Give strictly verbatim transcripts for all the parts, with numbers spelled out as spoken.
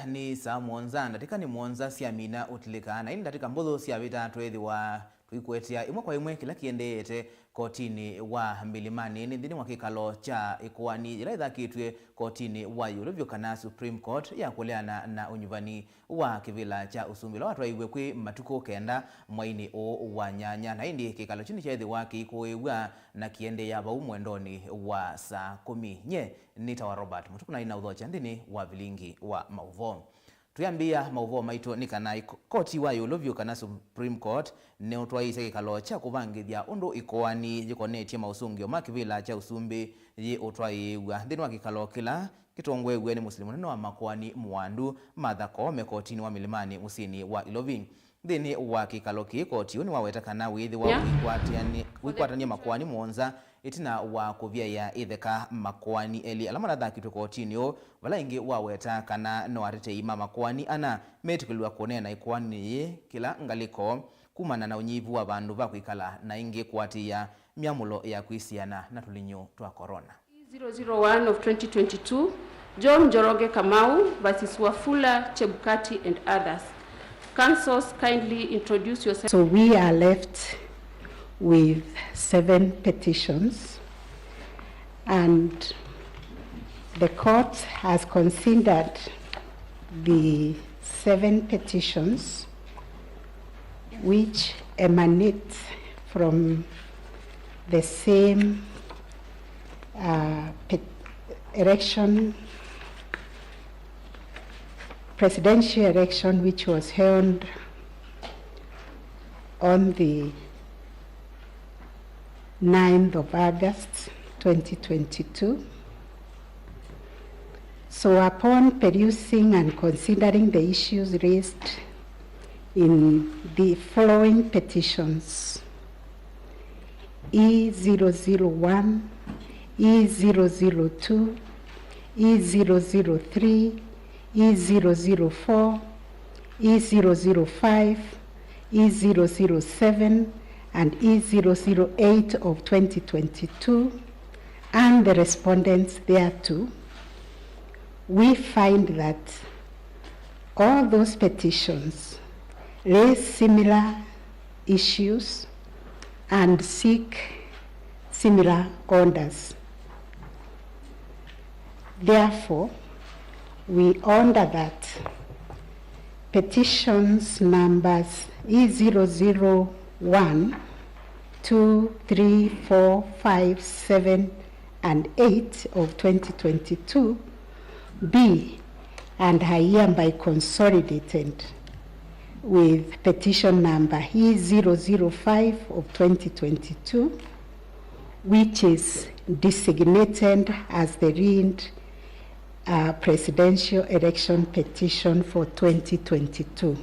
Nĩ saa mũonza, ndatĩka nĩ mũonza syamina ũtilĩka, na ĩndĩ ndatĩka mbũthũ syavĩta, tweethĩwa tũikũetea ĩmwe kwa ĩmwe kĩla kĩendeete kotinĩ wa Mĩlimani. Nĩ nthĩnĩ wa kĩkalo kya ĩkoani yĩla ĩthakĩtw'e kotinĩ wa ĩũlũ vyũ, kana Supreme Court, ya kũleana na ũnyuvani wa kĩvĩla kya ũsumbĩ ũla watwaĩiw'e kwĩ matukũ kenda mweinĩ ũũ wa nyanya, na ĩndĩ kĩkalo kyu nĩkyeethĩwa kĩikũĩw'a na kĩendeea vau mwendonĩ wa saa kũmi. Nye nĩtawa Robert Mũtuku, na ĩna ũthokya nthĩnĩ wa vilingi wa maũvoo. Twĩambĩĩa maũvoo maitũ nĩ kana iko-, koti wa ĩũlũ vyũ, kana Supreme Court, nĩũtwaĩĩsye kĩkalo kya kũvangĩthya ũndũ ĩkoani yĩkonetye maũsũngĩo ma kĩvĩla kya ũsumbĩ yĩũtwaĩĩw'a nthĩnĩ wa kĩkalo kĩla kĩtongoew'e nĩ mũsili mũnene wa makoani Mũwandu, Martha Koome, kotinĩ wa Mĩlimani mũsyĩnĩ wa Ilovi. Nthĩnĩ wa kĩkalo kĩĩ, koti ũũ nĩwaweta kana wĩthĩwa wĩkwatani-, wĩkwatany'a makoani mũonza ĩtina wa kũvyaĩa ĩtheka makoani elĩ ala manathakĩtwe kotinĩ ũũ, vala ĩngĩ waweta kana no atetei ma makoani ana metĩkĩlw'a kũneena ĩkoaninĩ yĩĩ kĩla ngalĩko kumana na ũnyivu wa vandũ va kwĩkala, na ĩngĩ kũatĩĩa myamũlo ya kwĩsiana na tũlinyũ twa corona. E zero zero one of twenty twenty-two, John Njoroge Kamau versus Wafula Chebukati and others. Counsels, kindly introduce yourself. So we are left with seven petitions, and the court has considered the seven petitions which emanate from the same, uh, pe-, election, presidential election, which was held on the ninth of August, twenty twenty-two. So, upon perusing and considering the issues raised in the following petitions, E zero zero one, E zero zero two, E zero zero three, E zero zero four, E zero zero five, E zero zero seven, and E zero zero eight of twenty twenty-two, and the respondents thereto, we find that all those petitions raise similar issues and seek similar orders. Therefore, we order that petitions numbers E zero zero one, two, three, four, five, seven, and eight of twenty twenty-two be and are hereby consolidated with petition number E zero zero five of twenty twenty-two, which is designated as the Rind, uh, presidential election petition for twenty twenty-two.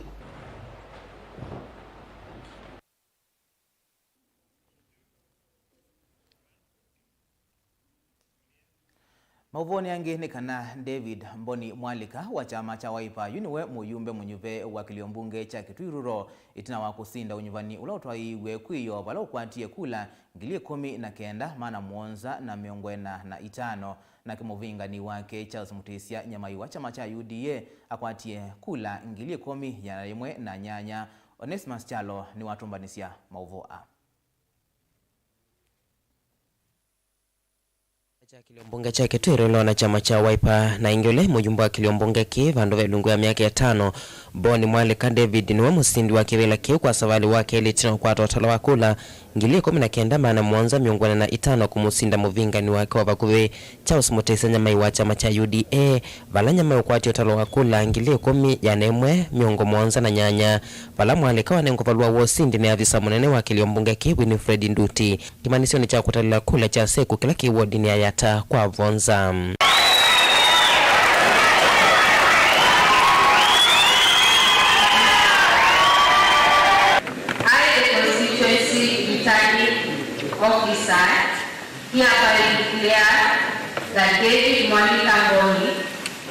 Maũvoonĩ angĩ nĩ kana David Mboni Mwalĩka wa kyama kya Wiper, yu nĩwe mũyumbe mũnyuve wa kĩlio mbunge kya Kitui Rural, ĩtina wa kũsinda ũnyuvani ũla ũtwaĩiw'e kwĩyoo, vala ũkwatie kula ngili ĩkũmi na kenda, maana mũonza na mĩongo ĩna na itano, nake mũvingani wake Charles Mutisya Nyamai wa kyama kya U D A akwatie kula ngili ĩkũmi, ĩana yĩmwe na nyanya. Onesmus Kyalo nĩwatũmbanĩsya maũvoo aa. Kya kĩlio mbunge kya Kitui Rural na kyama kya Wiper, na ĩngĩ ũla mũyumbe wa kĩlio mbunge kĩĩ vandũ ve ilungu ya myaka ĩtano, Mboni Mwalĩka David nĩwe mũsindi wa kĩvĩla kĩu kwa savalĩ wa kelĩ ĩtina wa kũkwata ũtalo wa kula ngili ĩkũmi na kenda maana mũonza mĩongo ĩna na itano kũmũsinda mũvingani wake wa vakuvĩ Charles Mutisya Nyamai wa kyama kya U D A, vala Nyamai ũkwatie ũtalo wa kula ngili ĩkũmi, ĩana ĩmwe, mĩongo mũonza na nyanya, vala Mwalĩka wanengwa valũa wa ũsindi nĩ avisa mũnene wa kĩlio mbunge kĩĩ Winifred Nduti. Kĩmanyĩsyonĩ kya kũtalĩla kula kya SEKU kĩla kĩ wodinĩ ya Yatta kwa Vonza. I, the constituency returning officer, hereby declare that David Mwalĩka Mboni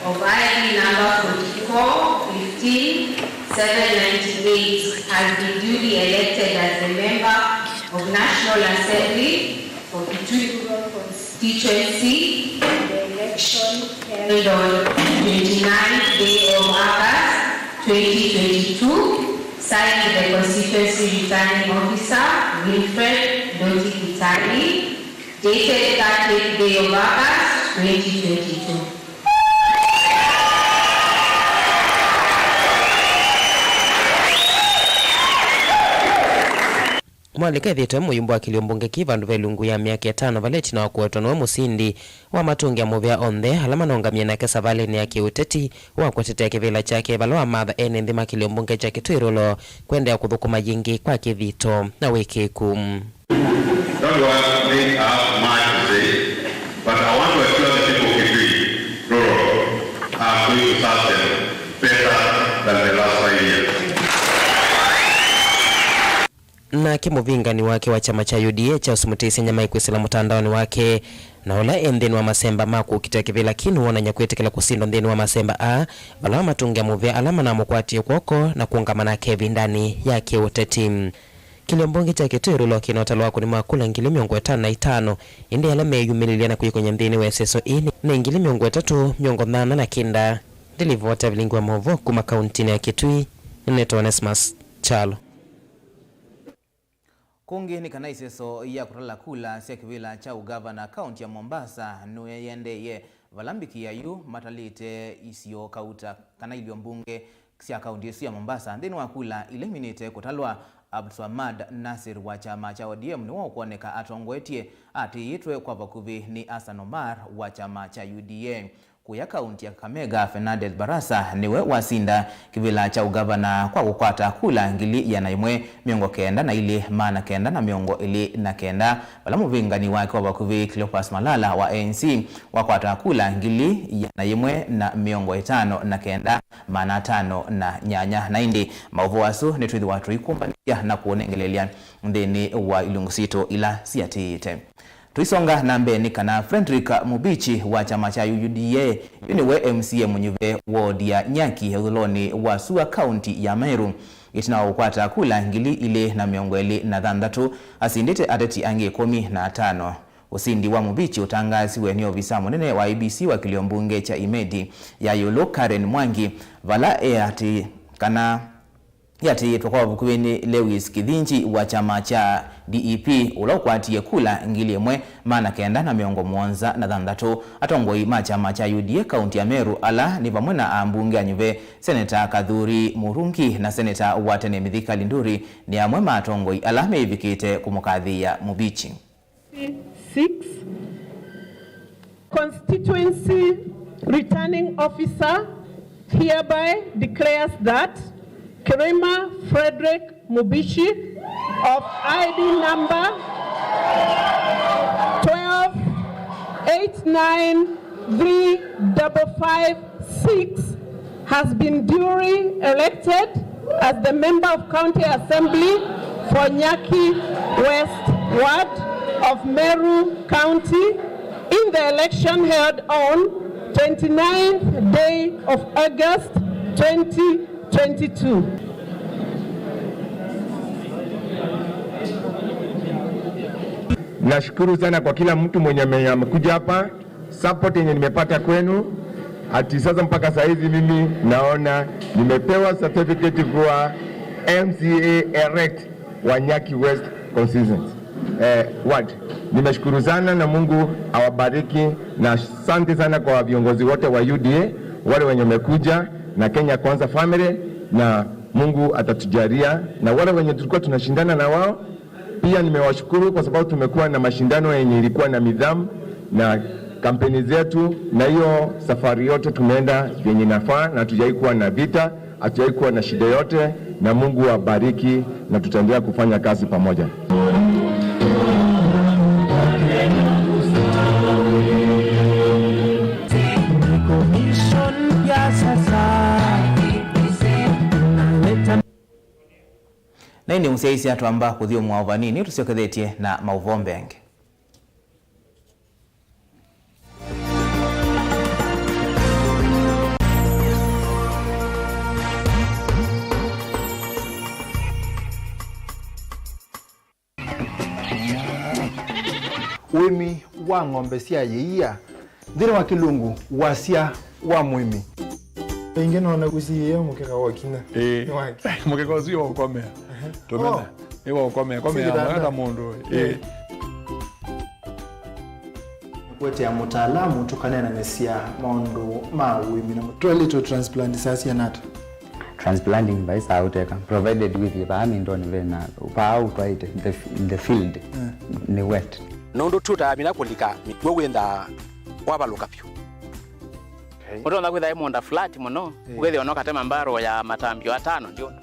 of I D number forty-four fifteen seven ninety-eight has been duly elected as a member of National Assembly for Kitui Rural Constituency, the election held on twenty-ninth day of twenty twenty-two, signed the Constituency Returning Officer, Wilfred Ndoti Kitari, dated thirtieth day of August, twenty twenty-two. Mwalika ethĩĩtwe mũyumba wa kĩlio mbunge kĩ vandũ ve ilungu ya myaka ĩtano, vala ĩtina wa kũwetwa nĩwe mũsindi wa matũngĩa mũvea onthe ala manongamie nake savalĩnĩ ya kĩũteti wa kũtetea kĩvĩla kyake, vala wamatha ene nthĩ ma kĩlio mbunge kya Kitui Rural kũendeea kũthũkũma yĩngĩ kwa kĩthito na wĩkĩĩku. Don't worry, I have much to say, but I want to assure the people of Kitui Rural, I'm going to serve them better than the last five years. Nake mũvingani wake wa kyama kya U D A, Charles Mutisya Nyamai, kwĩsĩla mũtandaonĩ wake, na ũla e nthĩnĩ wa masemba ma kũkitĩa kĩvĩla kĩĩ nĩwonany'a kwĩtĩkĩla kũsindwa nthĩnĩ wa masemba aa, vala wamatũngĩa mũvea ala manamũkwatie kw'oko na kũũngama nake ĩvindanĩ ya kĩũteti. Kĩlio mbunge kya Kitui Rural kĩna ũtalo wa kũnĩma kula ngili mĩongo ĩtano na itano, ĩndĩ ala meyumĩlĩlya na kwĩkony'a nthĩnĩ wa ĩseso ĩĩ nĩ ngili mĩongo ĩtatũ mĩongo nyanya na kenda. Ndilivota vilingi wa maũvoo kuma kauntinĩ ya Kitui, nĩnĩtawa Onesmus Kyalo. Kũngĩ nĩ kana ĩseso ya kũtala kula sya kĩvĩla kya ũgavana kaunti ya Mombasa nĩyendeeie, vala mbikĩa yu matalĩte isio kauta kana ilio mbunge sya kaunti ĩsu ya Mombasa. Nthĩnĩ wa kula ila iminĩte kũtalwa, Abdulswamad Nasir wa kyama kya O D M nĩwe ũkwoneka atongoetye, atĩĩtwe kwa vakuvĩ nĩ Hassan Omar wa kyama kya U D A. Kũya kaunti ya Kakamega, Fernandes Barasa nĩwe wasinda kĩvĩla kya ũgavana kwa kũkwata kula ngili ĩana yĩmwe mĩongo kenda na ilĩ maana kenda na mĩongo ĩlĩ na kenda, vala mũvĩngani wake wa vakuvĩ Cleopas Malala wa A N C wakwata kula ngili ĩana yĩmwe na mĩongo ĩtano na kenda maana atano na nyanya. Na ĩndĩ maũvoo asu nĩtwĩthĩwa tũikũmbanĩthya na kũũnengelelya nthĩnĩ wa ilungu sitũ ila siatĩĩte. Tũisonga na mbee nĩ kana Frederick Mubichi wa kyama kya U D A, yu nĩwe M C A mũnyuve ward ya Nyaki ũthũlonĩ wa Sua, kaunti ya Meru. Ĩtina wa kũkwata kula ngili ilĩ na mĩongo ĩlĩ na thanthatũ, asindĩte ateti angĩ ĩkũmi na atano. Ũsindi wa Mubichi ũtangaasiwe nĩ ovisa mũnene wa I E B C wa kĩlio mbunge kya Imenti ya ĩũlũ, Karen Mwangi, vala eatĩ kana yatĩĩtwe kwa vakuvĩ nĩ Lewis Kithinji wa kyama kya D E P, ũla ũkwatie kula ngili ĩmwe maana kenda na mĩongo mũonza na thanthatũ. Atongoi ma kyama kya U D A kaunti ya Meru, ala nĩ vamwe na ambunge anyuve, Seneta Kathuri Murungi na seneta wa tene Mithika Linturi, nĩ amwe ma atongoi ala meĩvĩkĩte kũmũkathĩĩa Mubichi. Six, Constituency Returning Officer hereby declares that Kirima Frederick Mubichi of I D number twelve eight nine three double five six has been duly elected as the Member of County Assembly for Nyaki West Ward of Meru County in the election held on twenty-ninth day of August twenty twenty-two. Nashukuru sana kwa kila mtu mwenye ame-, amekuja hapa. Support yenye nimepata kwenu, ati sasa mpaka saa hizi mimi naona nimepewa certificate kuwa M C A elect wa Nyaki West Constituency, eh, ward. Nimeshukuru sana na Mungu awabariki, na asante sana kwa viongozi wote wa U D A, wale wenye wamekuja na Kenya Kwanza family, na Mungu atatujalia, na wale wenye tulikuwa tunashindana na wao, pia nimewashukuru kwa sababu tumekuwa na mashindano yenye ilikuwa na nidhamu na kampeni zetu, na hiyo safari yote tumeenda vyenye inafaa, na hatujawahi kuwa na vita, hatujawahi kuwa na shida yote, na Mungu awabariki, na tutaendelea kufanya kazi pamoja. Commission ya sasa inaleta Na ĩndĩ mũsyaĩĩsya twamba kũthyũmũa o vanini, tũsyokethetye na maũvoo mbenge. Ũĩmi wa ng'ombe sya ĩia nthĩnĩ wa kĩlungu, wasya wa mũĩmi. Ĩngĩ nona ũsiĩĩe mũkeka wa kinya. Ĩĩ. Nĩ waki. Mũkeka ũsu wa ũkomea. Tũmena. Oh. Ĩ wa ũkomea. Komea. Sikitanda. Mwaka mũndũ. Ĩĩ. Ĩĩ. Kũetea mũtaalamu tũkaneenanĩsya maũndũ ma ũĩmi na mũ-, twaĩlĩtwe transplant saa siana ata? Transplanting vai saa ũteka, provided with vaa mindoni vena, vaa ũtwaĩte, the, the field, mm, nĩ wet. Nũndũ tũtaamina kũlika mĩkw'ũ wĩthaa wavalũka vyũ. Okay. Ũtonya kwĩtha ĩ mũũnda flat mũno, eh, ũkethĩa no katema mbarũ ya matambio atano ndio. Aha.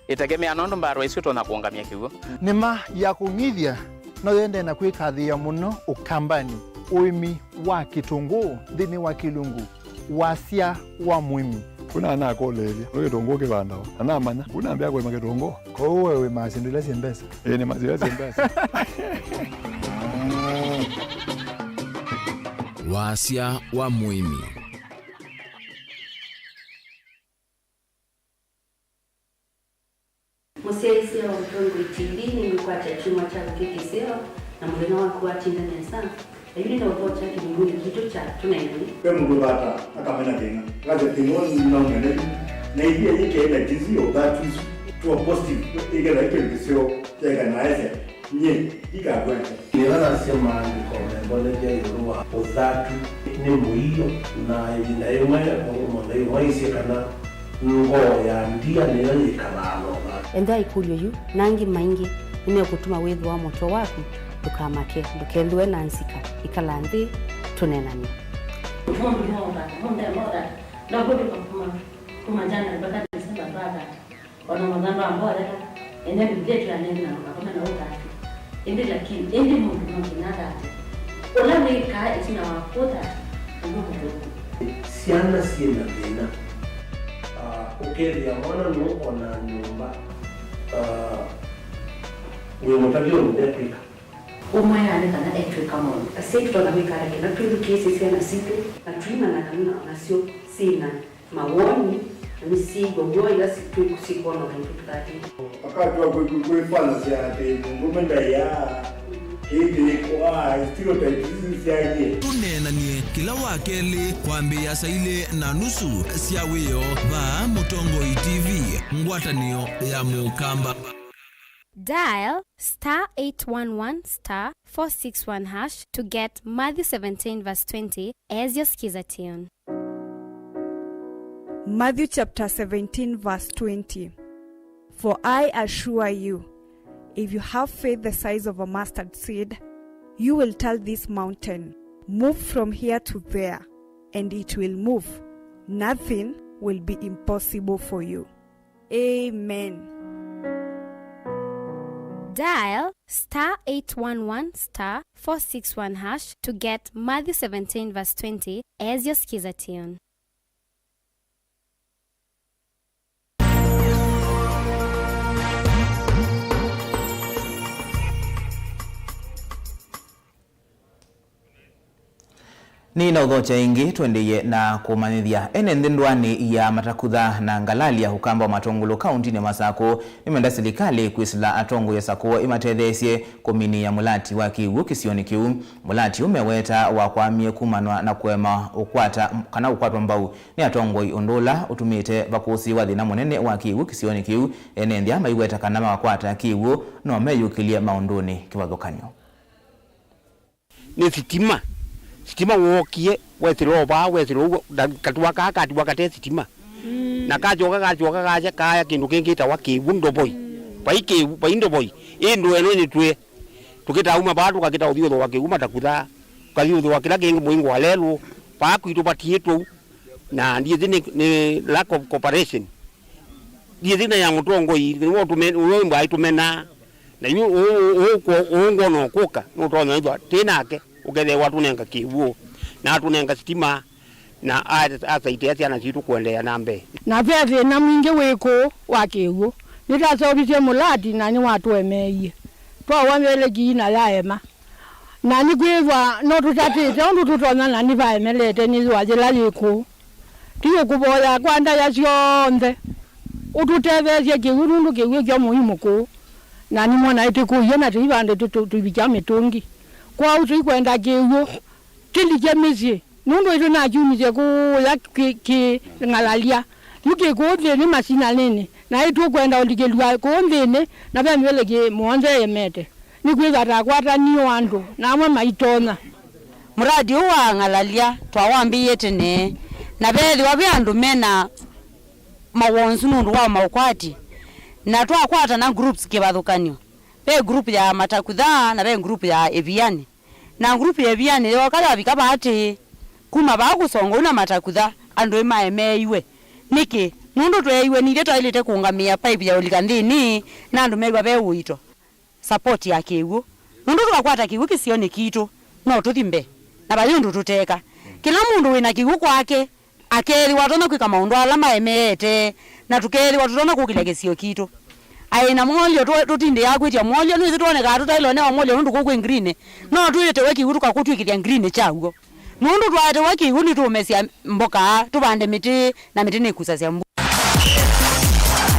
Ĩtegemea nũndũ mbarũ isu ũtonya kũũngamya kĩw'ũ. Nĩma ya kũng'ithya no yendee na kwĩkathĩĩa mũno Ũkambanĩ, ũĩmi wa kĩtũngũũ nthĩnĩ wa kĩlungu wasya wa mũĩmi. Kuna anakũlĩĩlya, nĩ kĩtũngũũ kĩvandawa? Na namanya, kuna ambĩa kũĩma kĩtũngũũ. Kwoou we wĩmaa syĩndũ ila syĩ mbesa? Ĩĩ, nĩmaa syĩndũ ila syĩ mbesa. Wasya wa mũĩmi. Mũsyaĩĩsya wa Ũtongoi T V nĩngũkwatya kyumwa kyaku kĩ kĩseo, na mũthenya waku watinda nesa. Na yu nĩnaũthokya kĩlungunĩ kitũ kya tũneenany'e. Ve mũndũ vata akamena thĩna, akasya thĩna ũũ nĩnaũmena yu, na ĩthĩa yĩkĩe na tisi ya ũthatu isu, tuo positive, ĩkethwa ĩ kĩndũ kĩseo kyaĩka na ese. Nyie ndikakwete. Nĩla nasya maandĩko membonethya ĩũlũ wa ũthatu nĩ mũio, na ĩvinda yĩmwe mũndũ yĩmwaisye kana ngoo ya ndia nĩyo yĩkalaa na ũthatu. Ethĩwa ĩkũlyo yu na angĩ maingĩ nĩmekũtuma wĩthũa mũtwe waku, ndũkamake, ndũkethĩwe na nzika, ĩkala nthĩ tũneenany'e. Mũndũ no ũthata, mũndũ no ũthata, ndakũtũka kuma, kuma January mpaka December twathata. Ona mathandũ amborera, ene Biblia ĩtwĩa nĩ na makome na ũthatu. Ĩndĩ lakini, ĩndĩ mũndũ no nginya athate. Ũla wĩkaa ĩtina wa kũthata, nĩw'o mũthũku. Syana syĩ na thĩna. Ah, ũkethĩa mwana nũũ ona nyũmba, ah, wĩ mũtavya ũndũ ndekwĩka. Ũmwe nĩ kana etw'ĩka maũndũ. Asyai tũtonya kwĩka ata kĩla twĩthukĩĩsye syana sitũ, na tũimanya kana nasyo syĩ na mawoni, na nĩsyĩw'a w'o ĩla si-, twĩ-, syĩkwona ũndũ tũtatĩte. Wakati wa kwĩ-, kwĩ-, kwĩfanya sya atĩ mũndũme ndaiaa, kĩĩ kĩkwaa, stereotypes isu syaie. Tũneenanie kĩla wa kelĩ kwambĩĩa saa ilĩ na nusu sya wĩoo vaa Mũtongoi T V, ngwatanĩo ya Mũkamba. Dial star eight one one star four six one hash to get Matthew seventeen verse twenty as your Skiza tune. Matthew chapter seventeen verse twenty. For I assure you, if you have faith the size of a mustard seed, you will tell this mountain, "Move from here to there," and it will move. Nothing will be impossible for you. Amen. Dial star eight one one star four six one hash to get Matthew seventeen verse twenty as your Skiza tune. Nĩnaũthokya ĩngĩ, tũendeeye na kũmanyĩthya. Ene nthĩ ndũanĩ ya Matakutha na Ngalalya, Ũkamba wa Matũngũlũ, kaũntinĩ ya Masakũ, nĩmenda silikalĩ kwĩsĩla atongoi asakũa ĩmatetheesye kũminĩĩa mũlati wa kĩw'ũ kĩsionĩ kĩu. Mũlati ũũ meweta wakwamie kumanwa na kũema ũkwata, kana ũkwatwa mbau nĩ atongoi, ũndũ ũla ũtumĩte vakũsĩĩwa thĩna mũnene wa kĩw'ũ kĩsionĩ kĩu. Ene nthĩ aa maiweta kana makwata kĩw'ũ no meyũkĩlye maũndũnĩ kĩvathũkany'o. Nĩ sitima. Sitima wookie, wesĩla o vaa, wesĩla ũu, na katuwa kaa katiwa kate sitima. Mm. Na kasyoka, kasyoka, kasya, kaya kĩndũ kĩngĩ kĩtawa kĩw'ũ ndovoi. Mm. Vai kĩw'ũ, vai ndovoi. Ĩ ndũe ĩno nĩtwĩe. Tũkĩtauma vaa, tũkakĩta ũthiũthũa kĩw'ũ Matakutha. Tũkathiũthũa kĩla kĩngĩ mũingo wa lelũ. Vaa kwitũ vatiĩtwe ũu. Na ndiĩthĩ nĩ, nĩ lack of cooperation. Ndiĩthĩ na ya mũtongoi, nĩwe ũtũme-, nĩwe mbaĩ tũmenaa. Na yu ũũ, ũũ, ũũ ngwona ũkũka, nũtonya ĩthwa twĩ nake, ũkethĩwa atũnenga kĩw'ũ, na atũnenga sitima, na a-, asaidia syana sitũ kũendeea na mbee. Na ve thĩna mwingĩ wĩ kũũ wa kĩw'ũ. Nĩtaseũvisye mũlati na nĩwatũemeeie. Twaũa mbeleki na yaema. Na nĩkwĩthwa no tũtatĩte ũndũ tũtonya na nĩvaemelete nĩ yũa yĩla yĩ kũũ. Tũikũvoya kwa ndaĩa syonthe, ũtũtetheesye kĩw'ũ nũndũ kĩw'ũ kyo mũimũ kũũ. Na nĩmwona ĩtĩkũie na tũivandĩ tũ-, tũ-, tũivikya mĩtũngi. Kwoou tũikwenda kĩw'ũ kĩlike mĩsyĩ. Nũndũ ĩtũ nakyumisye kũũya kĩ, kĩ Ng'alalya, yu kĩ kũũ nthĩnĩ masinanĩnĩ, na ĩtũkwenda ũlikĩlw'a kũũ nthĩnĩ, na ve mĩvĩlĩkĩ mũonza ĩemete, nĩkwĩthwa takwatanie o andũ, na amwe maitonya. Mũradi ũũ wa Ng'alalya twawambĩĩe tene, na veethĩwa ve andũ me na mawonzu nũndũ wa maũkwati, na twakwatana groups kĩvathũkany'o, ve group ya Matakutha na ve group ya Ĩvianĩ. Na group ya Ĩvianĩ yooka yavika vaatĩĩ, kuma vaa kũsonga ũu na Matakutha, andũ nĩmaemeeiwe. Nĩkĩ? Nũndũ tweeiwe nithyĩ twaĩlĩte kũũngamĩa pipe ya ũlika nthĩnĩ, na andũ meew'a ve ũito. Support ya kĩw'ũ. Nũndũ twakwata kĩw'ũ kĩsionĩ kitũ, no tũthi mbee. Na vai ũndũ tũteeka. Kĩla mũndũ wĩ na kĩw'ũ kwake, akeethĩwa atonya kwĩka maũndũ ala maemeete, na tũkeethĩwa tũtonya kũkĩlya kĩsio kitũ. Aĩ na mwolyo, tũ-, tũtindĩaa kwĩtya mwolyo, nĩwĩsĩ twonekaa tũtaĩle ũnewa mwolyo nũndũ kũu kwĩ green. No twĩtewe kĩw'ũ tũkakũtw'ĩkĩthya green kya w'o. Nũndũ twaetewa kĩw'ũ nĩtũũmesya mboka, tũvande mĩtĩ, na mĩtĩ nĩkusasya mbua.